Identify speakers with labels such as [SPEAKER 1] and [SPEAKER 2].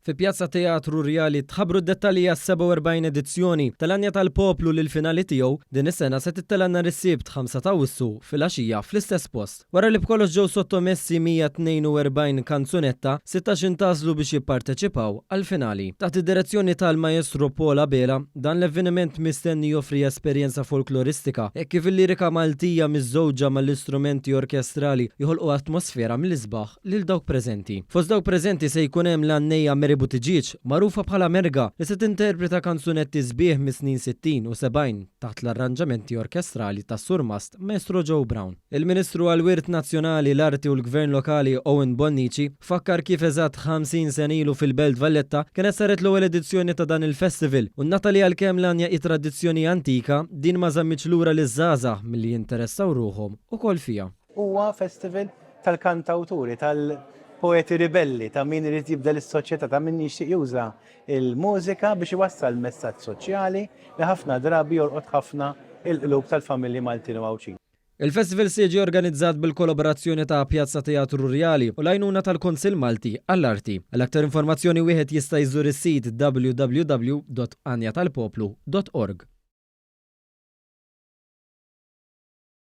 [SPEAKER 1] Fi Pjazza Teatru Rjali tħabbru d-dettalji għas-47 edizzjoni tal-Għanja tal-Poplu li l-finali tiegħu din is-sena se tittella' nhar is-Sibt 5 t'Awwissu filgħaxija fl-istess post. Wara li b'kollox ġew sottomessi 142 kanzunetta, 16 intgħażlu biex jipparteċipaw għall-finali. Taħt id-direzzjoni tal-Maestro Paul Abela, dan l-avveniment mistenni joffri esperjenza folkloristika hekk kif il-lirika Maltija miżżewġa mal-istrumenti orkestrali joħolqu atmosfera mill-isbaħ lil dawk preżenti. Fost dawk preżenti se jkun hemm l-għannejja Mary Buttigieg, magħrufa bħala Merga, li se tinterpreta kanzunetti sbieħ mis-snin 60 u 70 taħt l-arranġamenti orkestrali tas-Surmast Maestro Joe Brown. Il-Ministru għall-Wirt Nazzjonali, l-Arti u l-Gvern Lokali Owen Bonnici fakkar kif eżatt 50 sena ilu fil-Belt Valletta kienet saret l-ewwel edizzjoni ta' dan il-festival u nnata li għalkemm l-għanja hi tradizzjoni antika, din ma żammitx lura liż-żgħażagħ milli jinteressaw ruħhom ukoll fiha.
[SPEAKER 2] Huwa festival tal-kantawturi, tal-poeti ribelli, ta' min irid jibdel is-soċjetà, ta' min jixtieq juża l-mużika biex iwassal messaġġ soċjali li ħafna drabi jolqot ħafna l-qlub tal-familji Maltin u Għawdxin.
[SPEAKER 1] Il-festival se jiġi organizzat bil-kollaborazzjoni ta' Pjazza Teatru Rjali u l-għajnuna tal-Kunsill Malti għall-Arti. Għal aktar informazzjoni wieħed jista' jżur is-sit www.għanjatalpoplu.org.